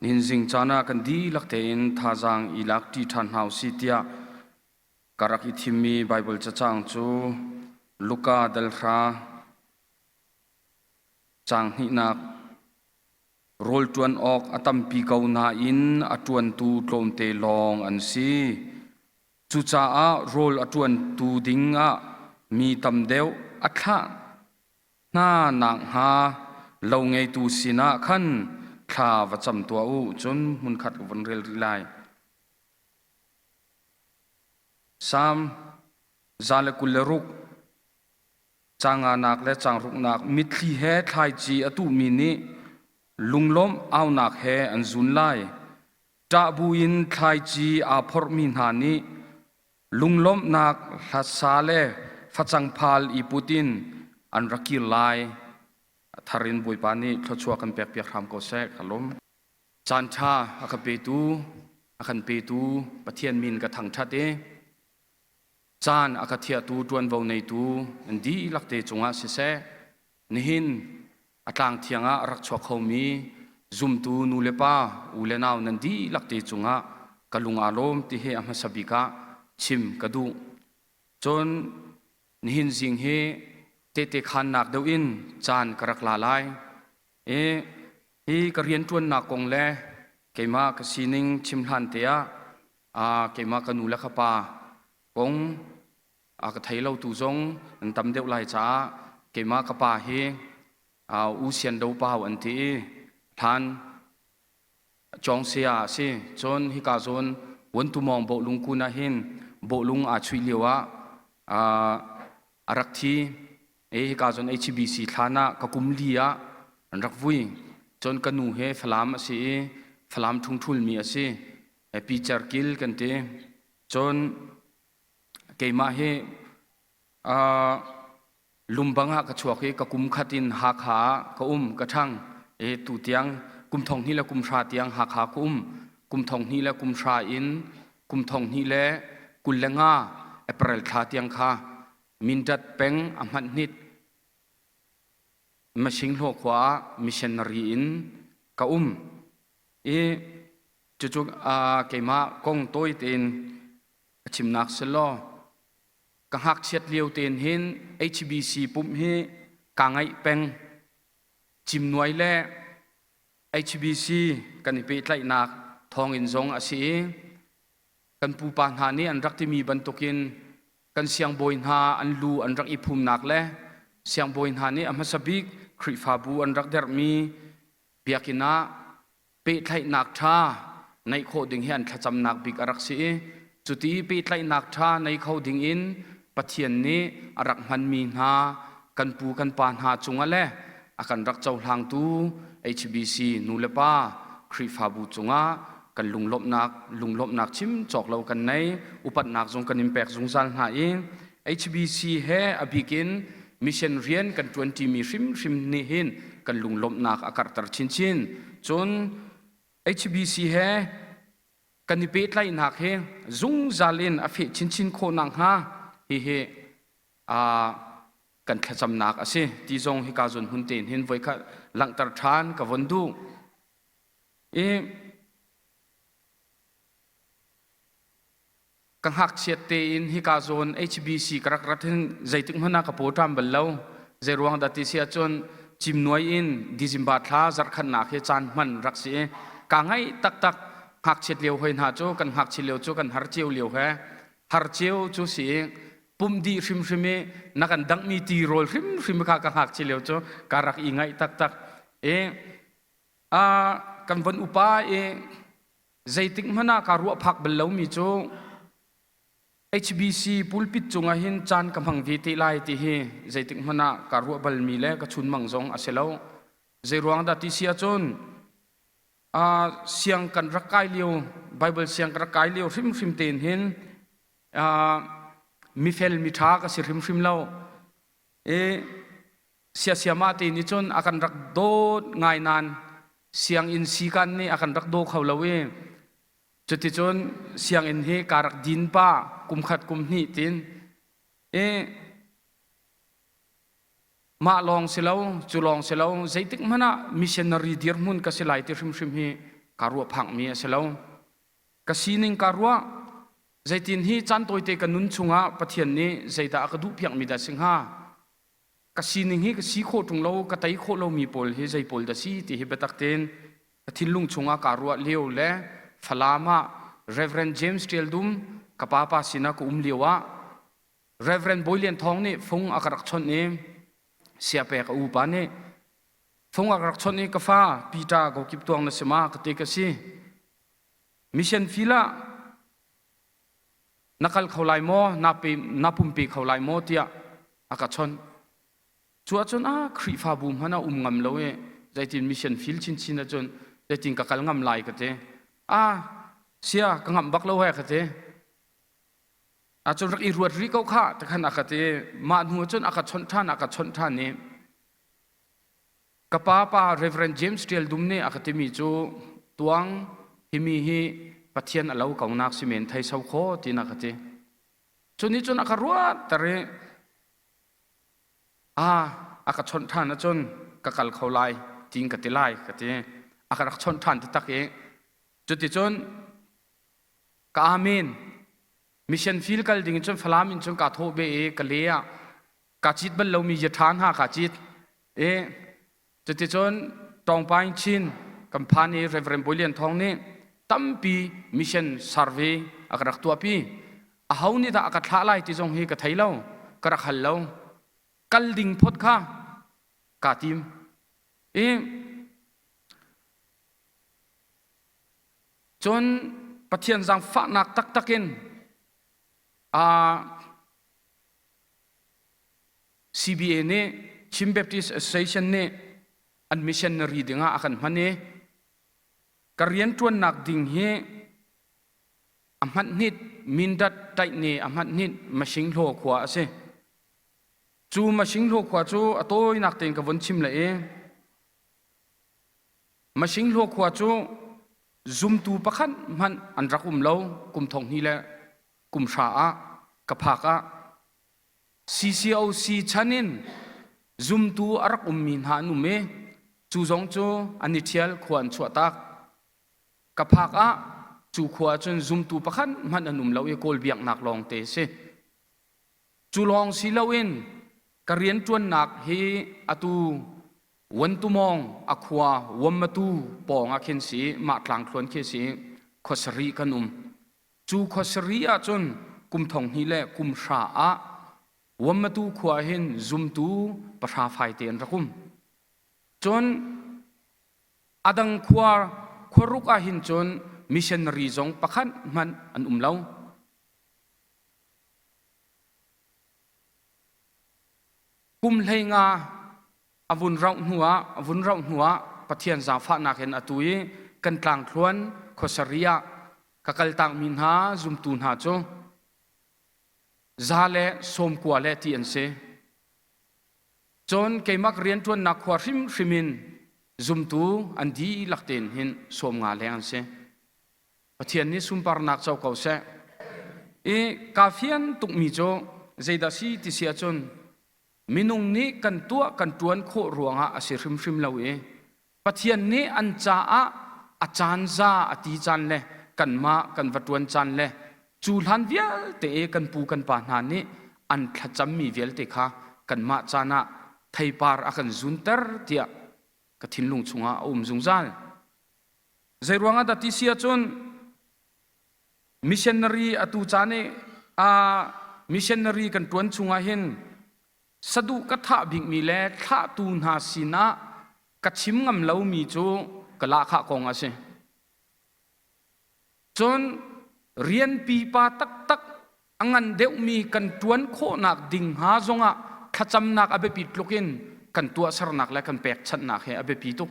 Nihin zing caan ah kan dihlak tein thazaang i lak ṭi ṭhan hna usih tiah ka rak i thimmi Baibal cacang cu Luka dal hra caang hnihnak rawl ṭuan awk a tampi ko nain a ṭuantu tlawmte lawng an si. Cucaah rawl a ṭuantu ding ah mi tam deuh a thlah hna nakhnga lo ngeitu sinah khan thla va cam tuah u. Cun hmunkhat ka vun rel rih lai. Salm 126 caang nganak le caang ruknak mitthli he thlaici a tuhmi nih lunglawmh aunak he an zun lai. Ṭah buin thlaici aa phorhmi hna nih lunglawmhnak hlasa le facang phal i put in an ra kir lai. A thar in Bawipa nih thluachuah kan pekpiak hram ko seh. Ka lawm. Caan ṭha a ka petu, a kan petu Pathian min ka thangṭhat i caan a ka thiahtu ṭuanvo neitu an dihlak te cungah siseh, nihin a tlang thiang ah a rak chuak khomi zumtu nu le pa u le nau nan dihlak te cungah ka lung aa lawm ti hi a hmasa bik ah chim ka duh. Cun nihin zing hi tehte khaannak deuh in caan ka rak la lai. I hi ka rianṭuannak kong le keimah ka sining chim hlan te ah keimah ka nu le ka pa kong a ka thei lotu zong an tam deuh lai caah keimah ka pa hi U Sian Do Pau an ti i hlan Cawngsia a si. Cun hika zawn Wantumawng bawhlung kun ah hin bawhlung aa chuih lio ah a rak thi. I hika zawn HBC thlan ah ka kum li ah an rak vui. Cun ka nu he Falam a si i Falam ṭhungṭhulmi a si. Pi Cer Kil kan ti. Cun keimah hi lumbang ah ka chuak i ka kum khat in Hakha ah ka um ka ṭhang i tu tiang kum thong hnih le kum hra tiang Hakha ka um kum thong hnih le kum hra in kum thong hnih le 25 April thla tiang kha Mindat peng a hmanh hnit Masinghlaw khua ah missionary in ka um i cucu keimah kong tawi tein ka chimnak si law ka ngakchiat lio tein hin HBC pumh hi kaa ngaih peng. Cimnuai le HBC kan i pehtlaihnak thawngin zong a si i kan pupa hna nih an rak timi bantukin kan siangbawi hna an lu an rak i phumnak le siangbawi hna nih a hmasa bik Khrihfabu an rak derhmi biakinn ah pehtlaihnak ṭha neih khawh ding hi an thlacamnak bik a rak si i cuti pehtlaihnak ṭha nei kho ding in Pathian nih a rak hmanmi hna kan pu kan pa hna cungah le a kan rak cohlangtu HBC nu le pa Khrihfabu cungah kan lunglawmhnak lunglawmhnak chim cawk lo kan nei upatnak zong kan in pek zungzal hna i HBC he a bik in mission rian kan ṭuanṭimi hrimhrim nih hin kan lunglawmhnak a karhter chinchin. Cun HBC he kan i pehtlaihnak hi zungzal in a feh chinchin khawh nakhnga hihi kan thlacamnak a si ti zong hika zawn hun tein hin voikhat langhter ṭhan ka von duh. I Ka ngakchiat tein hika zawn HBC ka rak rat hin zeitik hmanh ah ka pawṭam bal lo. Zeiruang dah ti si ahcun cimnuai in December thla zarhkhatnak hi caan hman rak si i kaa ngaih taktak ngakchiat lio hoi hna cu kan ngakchia lio cu kan har cio lio he har cio cu si i pumh dih hrimhrim i na kan danghmi tirawl hrimhrim kha ka ngakchia lio cu ka rak i ngaih taktak i kan von upa i Zeitik hmanh ah kaa ruah phak bal lomi cu HBC pulpit cungah hin caan ka hmang ve te lai ti hi zeitik hmanh ah kaa ruah balmi le ka chunmang zong a si lo. Zeiruang dah ti si ahcun siang kan rak kai lio Bible siang kan rak kai lio hrimhrim tein hin mifel miṭha ka si hrimhrim lo. I siasiamah te nih cun a kan rak dawt ngai nain sianginn sikan nih a kan rak daw kho lo i cuticun sianginn hi kaa rak din pah kum khat kum hnih tin i mah lawng si lo cu lawng si lo zeitik hmanh ah missionary dirhmun ka si lai ti hrimhrim hi. Kaa ruah phakmi a si lo. Ka sining kaa ruah. Zeitin hi caan tawite ka nun chungah Pathian nih zeidah a ka duhpiakmi dah si hnga? Ka sining hi ka si khawh ṭung lo, ka tei khawh lomi pawl hi zei pawl dah si ti hi biatak tein ka thinlung chungah kaa ruah lio le Falam ah Reverend James Ṭial Dum ka pa pa sinah ka um lio ah Reverend Bawi Lian Thawng nih fung a ka rak chawnh i siapek a upa nih fung a ka rak chawnh i ka fa Peter kokip tuang na si ma ka ti ka si mission field ah na kal kho lai maw na pe na pumpe kho lai maw tiah a ka chawnh cu ahcun ah Khrihfabu hmanh a um ngam lo i zeitin mission field chinchin ahcun zeitin ka kal ngam lai ka ti ah sia ka ngamh bak lo he ka ti Ahcun rak i ruat rih ko khah tikhan a ka ti. Mah hnu ahcun a ka chawnh ṭhan, a ka chawnh ṭhan i ka pa pa Reverend James Ṭial Dum nih a ka timi cu tuang himi hi Pathian a lo ko nak si men thei so khaw tiin a ka ti. Cu nih cun a ka ruat ter i ah a ka chawnh ṭhan ahcun ka kal kho lai tiin ka ti lai ka ti. A ka rak chawnh ṭhan taktak i cuticun Ka amen. Mission field kal ding in cun Falam in cun kaa thawh ve i ka le ah kaa cit bal lomi yaṭha hna kaa cit. I cuticun Tawngpaing Chin kan phan i Reverend Bawi Lian Thawng nih tampi mission survey a ka rak tuahpi. Aho nih dah a ka thlah lai ti zong hi ka thei lo, ka rak hal lo. Kal ding phot kha kaa tim. I Cun Pathian zaangfahnak taktak in CBA nih Chin Baptist Association nih an missionary dingah a kan hman i ka rianṭuannak ding hi a hmanhnit Mindat Taihne a hmanhnit Masinghlaw khua a si. Cu Masinghlaw khua cu a tawinak tein ka vun chim le i Masinghlaw khua cu zumtu pakhat hmanh an rak um lo kum thong hnih le kum hra ah ka phak ah CCOC chan in zumtu a rak ummi hna an um i cu zong cu an i ṭhial khua an chuahtak. Ka phak ah cu khua ah cun zumtu pakhat hmanh an um lo i Kawl biaknak lawngte a si. Cu lawng si loin ka rianṭuannak hi atu Wantumawng a khua Wammatu pawng ah khin si mah tlangthluan khi si khuasarih kan um. Cu khuasarih ahcun kum thong hnih le kum hra ah Wammatu khua hin zumtu pahra faite an rak um. Cun a dang khua khuaruk ah hin cun missionary zong pakhat hmanh an um lo. Kum 15 a vun rauh hnuah a vun rauh hnuah Pathian zaangfahnak in atu i kan tlangthluan khuasari ah ka kaltakmi hna zumtu hna cu za le sawmkua le ti an si. Cun keimah rianṭuannak khua hrimhrim in zumtu an dihlak tein hin 50 leng an si. Pathian nih sunparnak co ko seh. I kaa fian tukmi cu zeidah si ti si ahcun minung nih kan tuah kan ṭuan khawh ruangah a si hrimhrim lo i Pathian nih an caah a caan za a ti caan le kanmah kan va ṭuan caan le cu hlan vialte i kan pu kan pa hna nih an thlacammi vialte kha kanmah caan ah theipar a kan zunter tiah ka thinlung chungah a um zungzal. Zeiruang ah dah ti si ahcun missionary atu caan i missionary kan ṭuan chungah hin saduh ka thah bikmi le thlahtu hna sinah ka chim ngam lomi cu ka lahkhah kong a si. Cun rian pipa taktak a ngan deuhmi kan ṭuan khawhnak ding hnga zongah thlacamnak a biapit tluk in kan tuahsernak le kan pekchanhnak hi a biapi tuk.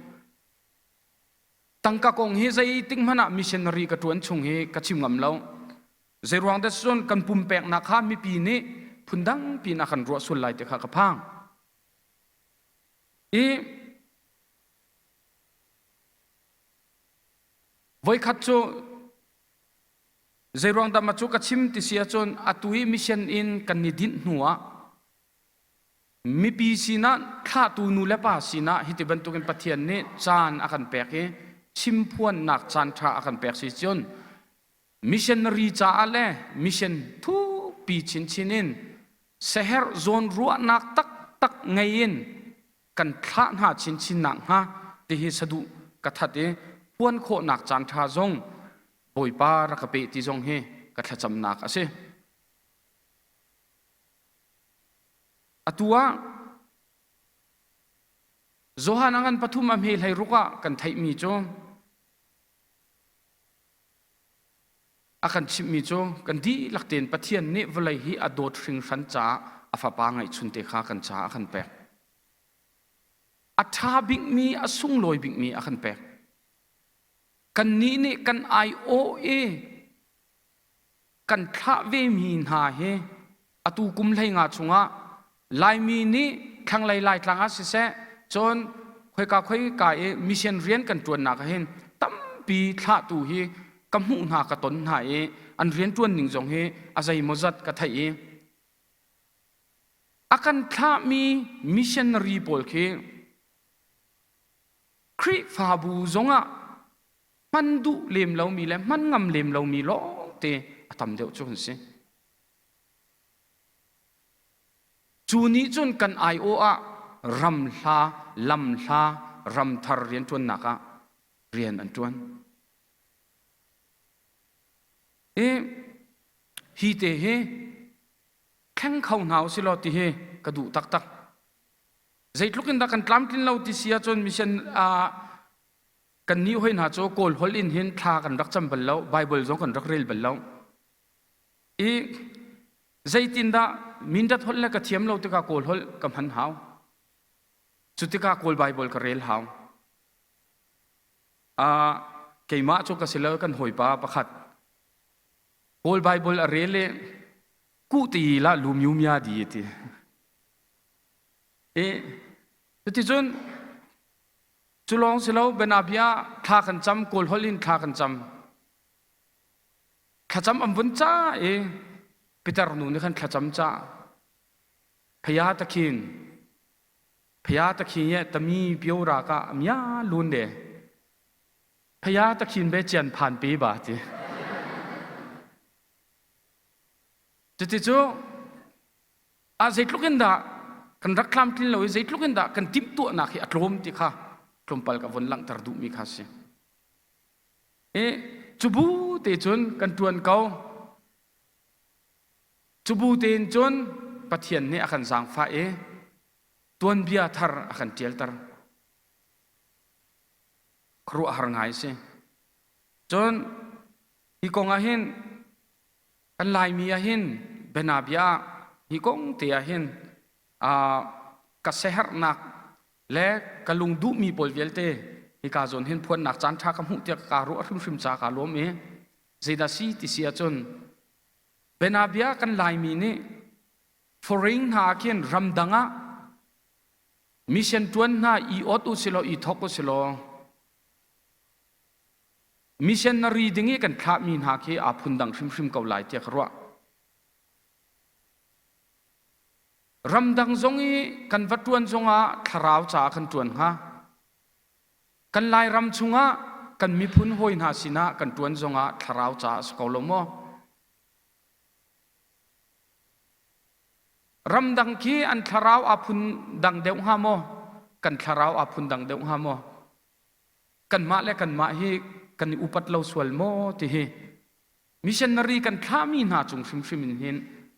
Tangka kong hi zeitik hmanh ah missionary ka ṭuan chung hi ka chim ngam lo. Zeiruang dah cun kan pumpeknak kha mipi nih phundang piin a kan ruah sual lai ti kha ka phang. I voikhat cu zeiruang dah ma cu ka chim ti si ahcun atu i mission in kan i dinh hnu ah Mipi sinah thlahtu nu le pa sinah hiti bantukin Pathian nih caan a kan pek i. chimphuannak caan ṭha a kan pek si cun missionary caah le mission thukpi chinchin in seherh zawn ruahnak taktak ngei in kan thlah hna chinchin nak hnga tihi saduh ka that i phuan khawhnak caan ṭha zong Bawipa rak ka pe ti zong hi ka thlacamnak a si. Atu ah Johan a ngan pathum a hme hlei ruk ah kan theihmi cu a kan chimhmi cu kan dihlak tein Pathian nih vawlei hi a dawt hringhran caah a fapa ngeihchunte kha kan caah a kan pek. A ṭha bikmi, a sunglawi bikmi a kan pek. Kannih nih kan aiawh i kan thlah vemi hna hi atu kum 15 chungah Laimi nih thlanglei Laitlang ah siseh cun khoika khoika i mission rian kan ṭuannak ah hin tampi thlahtu hi ka hmuh hna ka ton hna i an rianṭuan ning zong hi a zeimawzat ka theih i a kan thlahmi missionary pawl khi Khrihfabu zongah hman duh lem lomi le hman ngam lem lomi lawngte a tam deuh cu an si. Cu nih cun kan aiawh ah ram hla, lam hla, ram thar rianṭuannak ah rian an ṭuan. I hi te hi thleng kho hna usih law ti hi ka duh taktak. Zeitluk in dah kan tlamtlin lo ti si ahcun mission ah kannih hoi hna cu Kawl holh in hin thla kan rak cam bal lo, Bible zong kan rak rel bal lo. I zeitindah Mindat holh le ka thiam lo tikah Kawl holh ka hman hau. Cu tikah Kawl Bible ka rel hau. Uh, keimah cu ka si lo kan hawipa pakhat Kawl Bible a rel i ku ti la lu myu mya di ti. I cuticun cu lawng si lo bianabia thla kan cam Kawl holh in thla kan cam. Thlacam an vun ca i Peter nu nih khan thlacam ca phaya takhin phaya takhin ye tami pio ra ka mya lun de phaya takhin be chian phan pe ba ti cuti cu a zeitluk in dah kan rak tlamtlin lo i zeitluk in dah kan timhtuahnak hi a tlawm ti kha tlawmpal ka vun langhter duhmi kha si. I cubu te cun kan ṭuan ko. Cubu tein cun Pathian nih a kan zaangfah i tuanbia thar a kan ṭialter. Khuaruahhar ngai a si. Cun hi kong ah hin kan Laimi ah hin bianabia ah hi kong te ah hin ka siaherhnak le ka lung duhmi pawl vialte hika zawn hin phuannak caan ṭha ka hmuh tiah kaa ruah hrimhrim ca kaa lawm i zeidah si ti si ahcun bianabia kan Laimi nih foreign hna ah khin ramdang ah mission ṭuan hna i ot u silaw i thok u silaw missionary ding i kan thlahmi hna khi aa phundang hrimhrim ko lai tiah ka ruah. Ramdang zong i kan va ṭuan zongah thlarau caah kan ṭuan hnga. Kan Lairam chungah kan miphun hawi hna sinah kan ṭuan zongah thlarau caah a si ko lo maw? Ramdang khi an thlarau aa phun dang deuh hnga maw? Kan thlarau aa phun dang deuh hnga maw? Kanmah le kanmah hi kan i upat lo sual maw ti hi missionary kan thlahmi hna cung hrimhrim in hin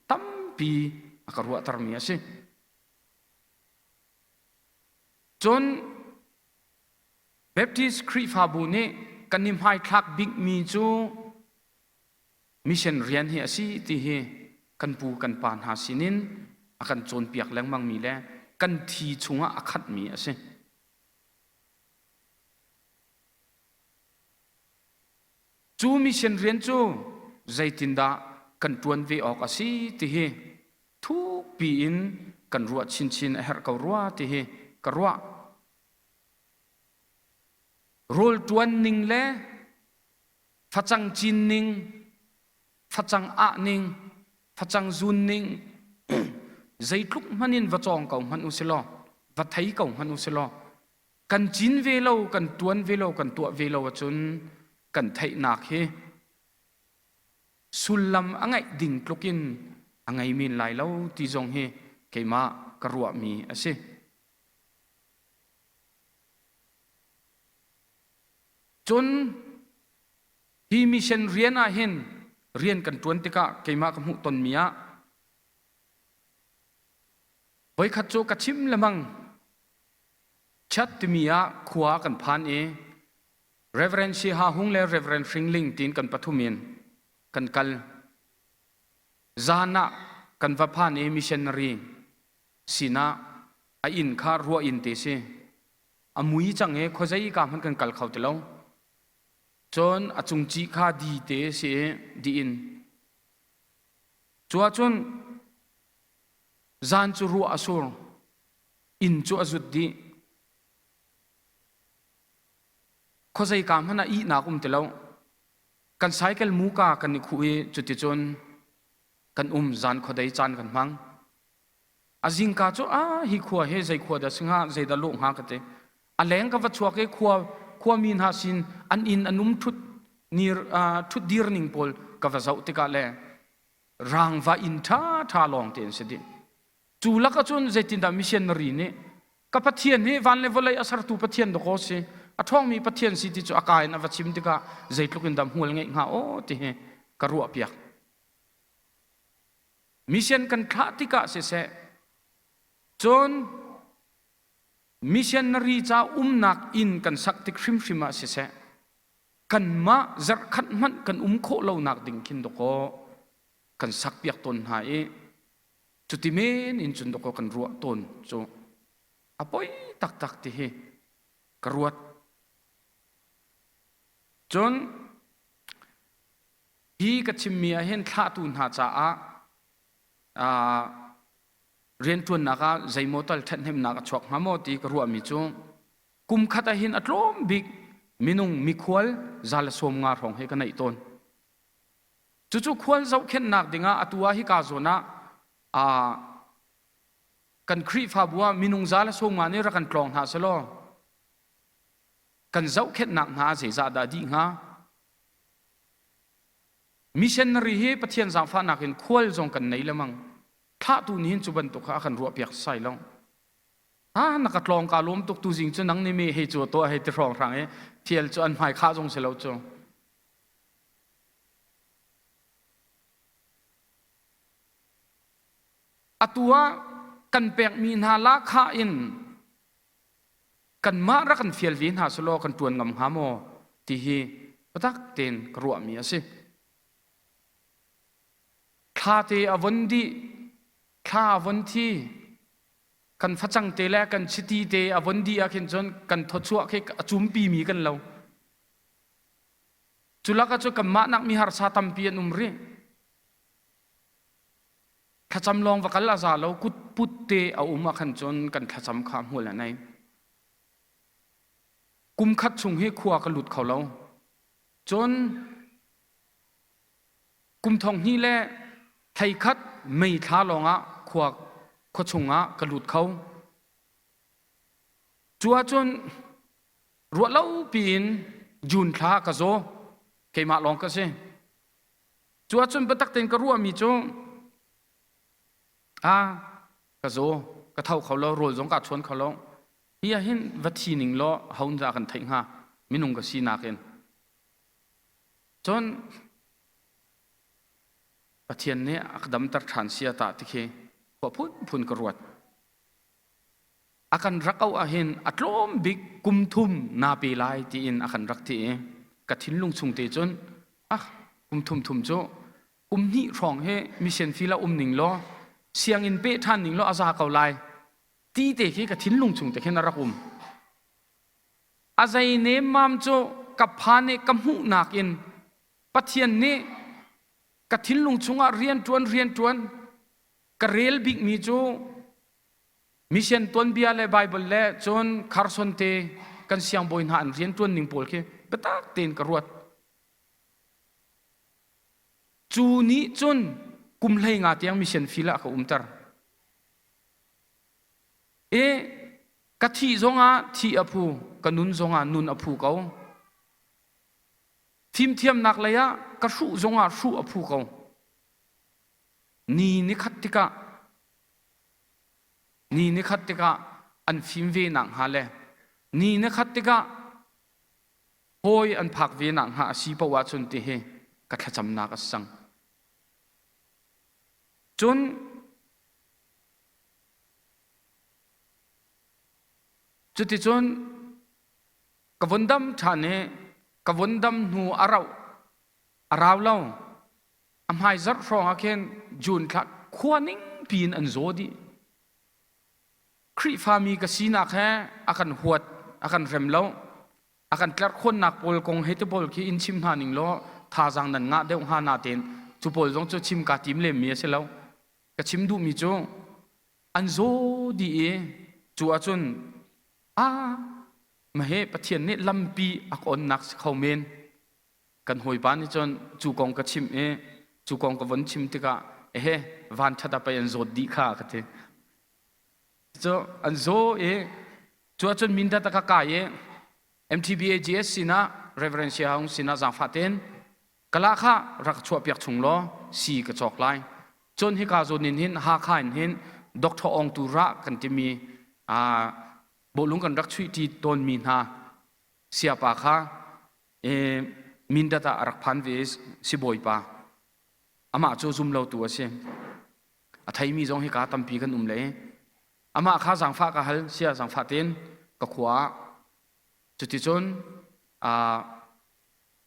tampi a ka ruahtermi a si. Cun Baptist Khrihfabu nih kan i hmaithlak bikmi cu mission rian hi a si ti hi kan pu kan pa hna sinin a kan cawnpiak lengmangmi le kan thi chungah a khatmi a si. Cu mission rian cu zeitindah kan ṭuan ve awk a si ti hi thukpi in kan ruah chinchin a herh ko rua ti hi ka ruah. Rawl ṭuan ning le facang cin ning, facang ah ning, facang zun ning zeitluk hmanh in va cawng ko hmanh u si law, va thei ko hmanh u si law. Kan cin ve lo, kan tuan ve lo, kan tuah ve lo ahcun kan theihnak hi sullam a ngeih ding tluk in a ngei men lai lo ti zong hi keimah ka ruahmi a si. Cun hi mission rian ah hin rian kan ṭuan tikah keimah ka hmuh tonmi ah voikhat cu ka chim lemang Chat timi ah khua kan phan i Reverend Siha Hung le Reverend Hring Ling tiin kan pathum in kan kal. Zan ah kan va phan i missionary sinah a inn kha ruah inn te si. A mui cang i khuazei ka hmanh kan kal kho ti lo. Cun a cungcih kha di te si i di in. Cu ahcun zan cu ruah a sur. Inn cu a zut dih. Khuazei ka hmanh ah ihnak um ti lo. Kan cycle muka kan i khuh i cuticun kan um zan khuadei caan kan hmang. A zingka cu a hi khua hi zei khua dah si hnga zei dah lawh hnga ka ti. A leng ka va chuak i khua khuami hna sin an inn an um ṭhut nir ṭhut dir ning pawl ka va zoh tikah le rangva inn ṭha ṭha lawng te an si dih. Cu lakah cun zeitindah missionary nih ka Pathian hi van le vawlei a sertu Pathian dawkaw si a ṭhawngmi Pathian si ti cu a ka in a va chim tikah zeitluk in dah hmual ngeih hnga aw ti hi ka ruahpiak. Mission kan thlah tikah siseh cun missionary ca umnak inn kan sak tik hrimhrim ah siseh kanmah zarhkhat hmanh kan um khawh lonak ding khin dawkaw kan sakpiak tawn hna i cuti men in cun dawkaw kan ruah tawn cu a poi taktak ti hi ka ruat. Cun Hi ka chimmi ah hin thlahtu hna caah rianṭuannak ah zeimaw tal ṭhathnemnak a chuak hnga maw ti ka ruahmi cu kum khat ah hin a tlawm bik minung mikhual 150 hrawng hi ka neih tawn. Cucu khual zohkhenhnak dingah atu ah hika zawn ah kan Khrihfabu ah minung 150 nih rak kan tlawng hna selaw kan zohkhenhnak hna zeizah dah dih hnga? Missionary hi Pathian zaangfahnak in khual zong kan nei lemang. Thlahtu nih hin cu bantuk kha a kan ruahpiak sai lo. Ah, na ka tlawng ka lawm tuk tu zing cu nang nih mi hei cu tuah hei ti hrawng hrang i thial cu an hmai khah zong si lo cu. Atu ah kan pekmi hna lahkhah in kanmah rak kan fial ve hna selaw kan ṭuan ngam hnga maw ti hi biatak tein ka ruahmi a si. Thla te a von dih, thla a von thi, kan facang te le kan chiti te a von dih ah khin cun kan thawchuah khi a cumpi mi kan lo. Cu lakah cu kanmah nak mi harsa tampi an um rih. Thlacam lawng va kal a za lo kut put te a um ah khan cun kan thlacam kha hmual a nei. Kum khat chung hi khua ka lut kho lo. Cun kum thong hnih le thlei khat mei thla lawng ah khua khua chung ah ka lut kho. Cu ahcun ruah lo piin June thla ka zaw. Keimah lawng ka si. Cu ahcun biatak tein ka ruahmi cu ah ka zaw ka tho kho lo rawl zong kaa chuan kho lo hi ah hin va thi ning law ho dah kan theih hnga minung ka sinak in cun Pathian nih a ka damter ṭhan sia tah ti khi khua phunphun ka ruat A kan rak auh ahhin a tlawm bik kum thum naa pe lai tiin a kan rak ti i ka thinlung chung te cun ah kum thum thum cu kum hnih hrawng hi mission field ah um ning law sianginn peh ṭhan ning law a za ko lai ti te khi ka thinlung chung te khin a rak um. A zei nemmam cu ka phan i ka hmuhnak in Pathian nih ka thinlung chungah rianṭuan rianṭuan ka rel bikmi cu Mission tuanbia le Bible le cun Carson te kan siangbawi hna an rianṭuan ning pawl khi biatak tein ka ruat. Cu nih cun kum 15 tiang mission field ah ka umter. I. Ka thih zongah thih a phu, ka nun zongah nun a phu ko. Fimthiamnak lei ah ka hruh zongah hruh a phu ko. Ni ni khat tikah ni ni khat tikah an fim ve nak hnga le ni ni khat tikah hawi an phak ve nak hnga a si paoh ahcun ti hi ka thlacamnak a si cang. Cun cuticun ka vun dam ṭhan i ka vun dam hnu a rauh a rau lo a hmai zarh hrawng ah khin June thla khua ning piin an zaw dih. Khrihfami ka sinak he a kan huat a kan rem lo a kan tlerhkhawnnak pawl kong he te pawl khi in chim hna ning law thazaang nan ngah deuh hnga natein cu pawl zong cu chim kaa tim lemmi a si lo. Ka chim duhmi cu an zaw dih i cu ahcun ah mahe Pathian nih lampi a ka onnak si kho men. Kan hawipa nih cun cu kong ka chimh i cu kong ka von chim tikah ehe van ṭhat ah pei an zawt dih kha ka ti. Cu an zaw i cu ahcun mindat a ka kai i MTBAGS sinah Reverend Sia Aung sinah zaangfah tein kala kha rak chuahpiak chung law si ka cawk lai. Cun hika zawn in hin Hakha in hin Dr. Aung Tu Ra kan timi bawlung kan rak chuihṭi tawnmi hna siapa kha Mindat ah a rak phan ve i sibawipa amah cu zumlotu a si. A theimi zong hika tampi kan um le amah kha zaangfah ka hal sia zaangfah tein ka khua ah cuticun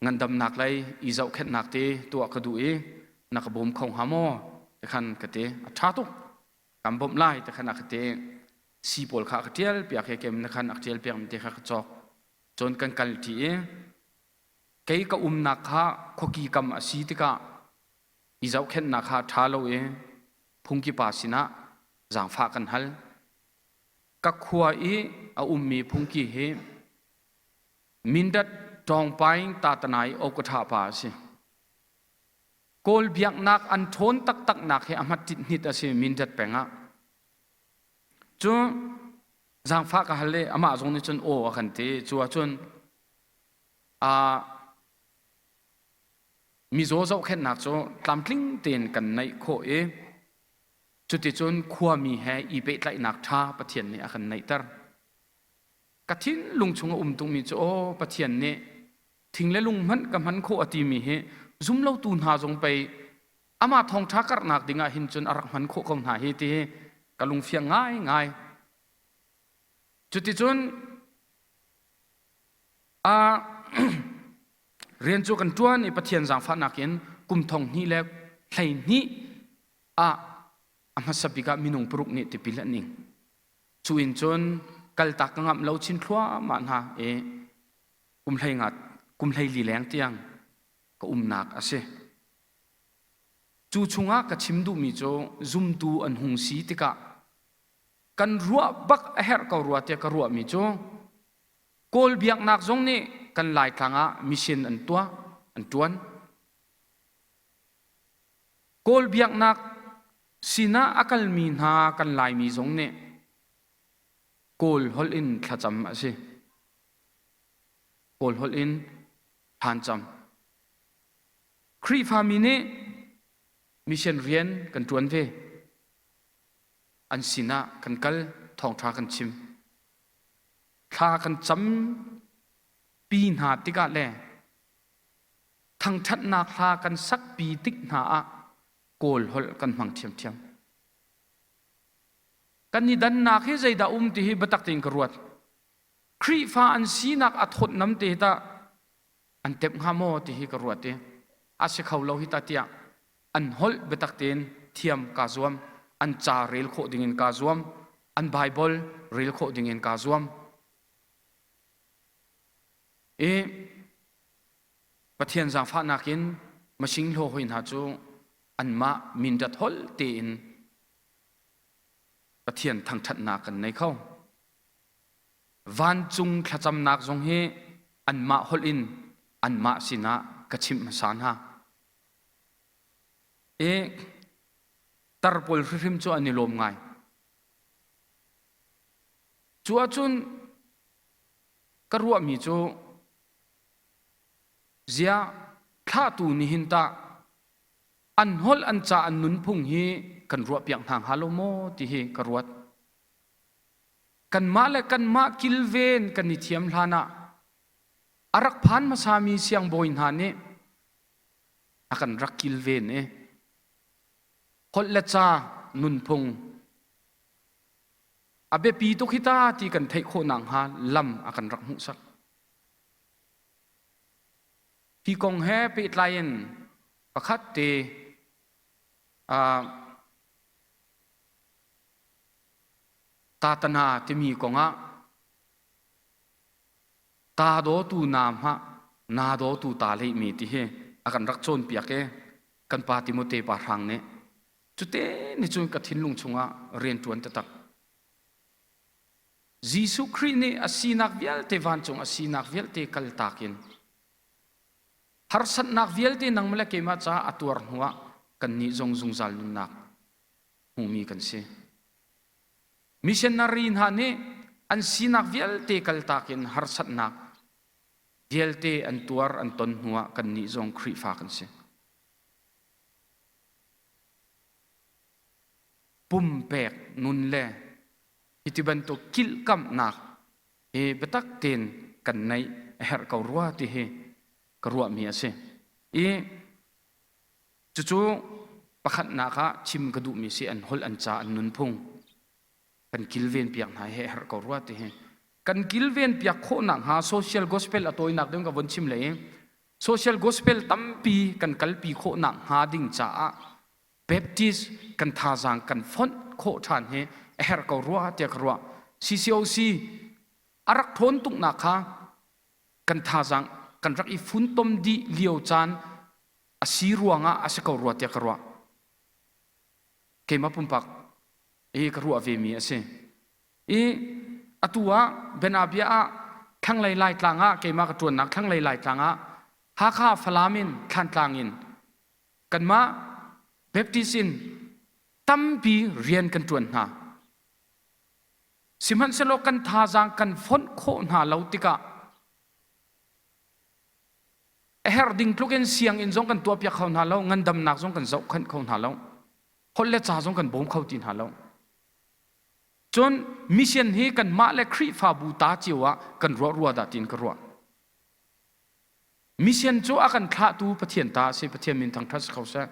ngandamnak lei i zohkhenhnak te tuah ka duh i na ka bawm kho hnga maw ti khan ka ti a ṭha tuk kan bawmh lai ti khan a ka ti si pawl kha a ka ṭial piak he kem na khan a ka ṭial piak mi te kha ka cawk cun kan kal ṭi i kei ka umnak kha khuaki kam a si tikah i zohkhenhnak kha ṭha lo i phungki pa sinah zaangfah kan hal. Ka khua i a ummi phungki hi Mindat Tawngpaing Tatanai Okatha pa a si. Kawl biaknak an ṭhawn taktaknak hi a hmat hnit a si Mindat peng ah. Cu zaangfah ka hal i amah zong nih cun aw a kan ti. Cu ahcun mizaw zohkhenhnak cu tlamtling tein kan neih khawh i cuticun khuami he i pehtlaihnak ṭha Pathian nih a kan neihter. Ka thinlung chung a um tungmi cu aw Pathian nih thing le lung hmanh ka hman khawh a timi hi zumlotu hna zong pei amah thawngṭha karhnak dingah hin cun a rak hman khawh ko hna hi ti hi ka lungfiang ngaingai. Cuticun a rian cu kan ṭuan i Pathian zaangfahnak in kum thong hnih le 12 ah a hmasa bik ah minung paruk nih tipil an ing. Cu in cun kaltak ka ngamh lo chin thluahmah hna i kum hlei nga kum 14 leng tiang ka umnak a si. Cu chungah ka chim duhmi cu zumtu an hung si tikah kan ruah bak a herh ko rua tiah ka ruahmi cu Kawl biaknak zong nih kan Laitlang ah mission an tuah, an ṭuan. Kawl biaknak sinah a kalmi hna kan Laimi zong nih Kawl holh in thlacam a si. Kawl holh in thlancam. Khrihfami nih mission rian kan ṭuan ve. An sinah kan kal, thawngṭha kan chim. Thla kan campi hna tikah le thangṭhatnak hla kan sakpi tik hna ah Kawl holh kan hmang ṭhiamṭhiam. Kan i dannak hi zeidah um ti hi biatak tein ka ruat. Khrihfa an sinak a thawtnam te hi tah an tep hnga maw ti hi ka ruat i a si kho lo hi ta tiah an holh biatak tein thiam kaa zuam an ca rel khawh dingin kaa zuam an Bible rel khawh dingin kaa zuam i Pathian zaangfahnak in machine hlaw hoi hna cu anmah mindat holh tein Pathian thangṭhatnak kan nei kho. Vancung thlacamnak zong hi anmah holh in anmah sinah ka chimh hmasa hna. I tar pawl hrimhrim cu an i lawm ngai. Cu ahcun ka ruahmi cu ziah thlahtu nihin tah an holh an ca an nunphung hi kan ruahpiak hna hnga lo maw ti hi ka ruat. Kanmah le kanmah kilven kan i thiam hlan ah a rak phan hmasami siangbawi hna nih a kan rak kilven i holh le ca nunphung a biapi tuk hi ta ti kan theih khawh nakhnga lam a kan rak hmuhsak. Hi kong he pehtlai in pakhat te tatana timi kongah ta dawtu na hmah na dawtu ta leihmi ti hi a kan rak cawnpiak i kan pa Timote pa hrang nih cute ni cun ka thinlung chungah rian ṭuan taktak. Jesuh Khrih nih a sinak vialte vancung a sinak vialte kaltak in harsatnak vialte nangmah le keimah caah a tuar hnuah kannih zong zungzal nunnak hmumi kan si. Missionary hna nih an sinak vialte kaltak in harsatnak vialte an tuar an ton hnuah kannih zong Khrihfa kan si. Pumpek nun le hi ti bantuk kilhkamhnak hi biatak tein kan neih a herh ko rua ti hi ka ruahmi a si. I cucu pakhatnak ah chim ka duhmi si an holh an ca an nunphung kan kilven piak hna hi a herh ko rua ti hi. Kan kilven piak khawh nakhnga social gospel a tawinak ding ka von chim le i social gospel tampi kan kalpi khawh nakhnga ding caah Baptist kan thazaang kan fonh khawh ṭhan hi a herh ko rua tiah ka ruah. CCOC a rak ṭhawn tuknak kha kan thazaang kan rak i funtom dih lio caan a si ruangah a si ko rua tiah ka ruah. Keimah pumpak i ka ruah vemi a si. I atu ah bianabia ah thlanglei Laitlang ah keimah ka ṭuannak thlanglei Laitlang ah Hakha Falam in Thlantlang in Kanmah Baptist in tampi rian kan ṭuan hna. Sihmanhsehlaw kan thazaang kan fonh khawh hna lo tikah a herh ding tluk in sianginn zong kan tuahpiak kho hna lo, ngandamnak zong kan zohkhenh kho hna lo, holh le ca zong kan bawm kho ti hna lo. Cun mission hi kanmah le Khrihfabu ta cio ah kan ruah rua dah tiin ka ruah. Mission cu a kan thlahtu Pathian ta a si. Pathian min thangṭhat si kho seh.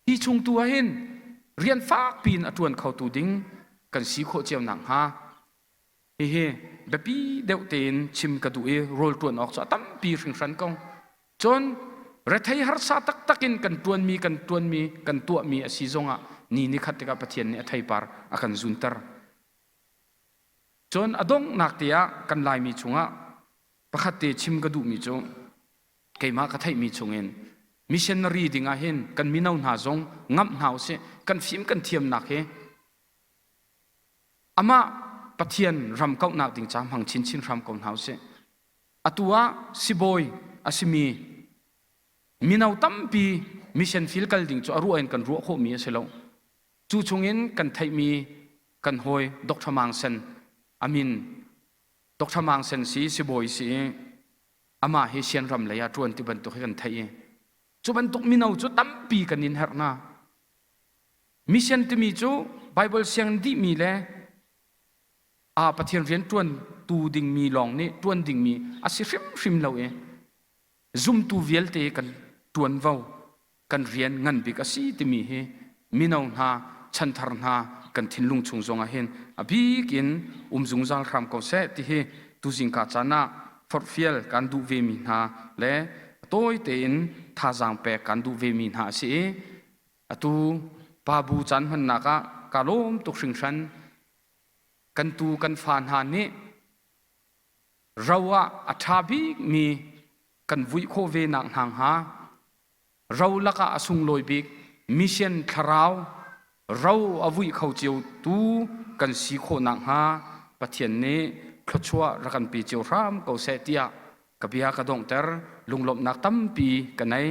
Hi chung tu ah hin rian fakpi in a ṭuan khotu ding kan si khawh cio nakhnga hihi biapi deuh tein chim ka duh i rawl ṭuan awk cu a tampi hringhran ko. Cun rethei harsa taktak in kan ṭuanmi kan ṭuanmi kan tuahmi a si zongah ni ni khat tikah Pathian nih a theipar a kan zunter. Cun a donghnak te ah kan Laimi chungah Pakhat te chim ka duhmi cu keimah ka theihmi chungin missionary ding ah hin kan mino hna zong ngamh hna usih kan fim kan thiamnak hi amah Pathian ram kauhnak ding ca hmang chinchin hram ko hna usih. Atu ah sibawi a simi mino tampi mission field kal ding cu a ruah in kan ruah khawhmi a si lo. Cu chungin kan theihmi kan hawi Dr. Mang Sen a min Dr. Mang Sen si sibawi si i amah hi Sianram lei ah ṭuan ti bantuk hi kan theih i cu bantuk mino cu tampi kan in herh hna. Mission timi cu Bible sianginn dihmi le a Pathian rian ṭuan tu dingmi lawng nih ṭuan dingmi a si hrimhrim lo i zumtu vialte kan ṭuanvo kan rian ngan bik a si timi hi mino hna chanthar hna kan thinlung chung zongah hin a bik in um zungzal hram ko seh ti hi tuzingka caan ah forhfial kan duh vemi hna le tawi tein thazaang pek kan duh vemi hna a si i atu pa bu caan hmannak ah ka lawm tuk hringhran kan tu kan fa hna nih ro ah a ṭha bikmi kan vuih khawh ve nak hna hnga ro lakah a sunglawi bik mission thlarau ro a vuih kho cio tu kan si khawh nakhnga Pathian nih thluachuah rak kan pe cio hram ko seh tiah ka bia ka donghter lunglawmhnak tampi ka nei.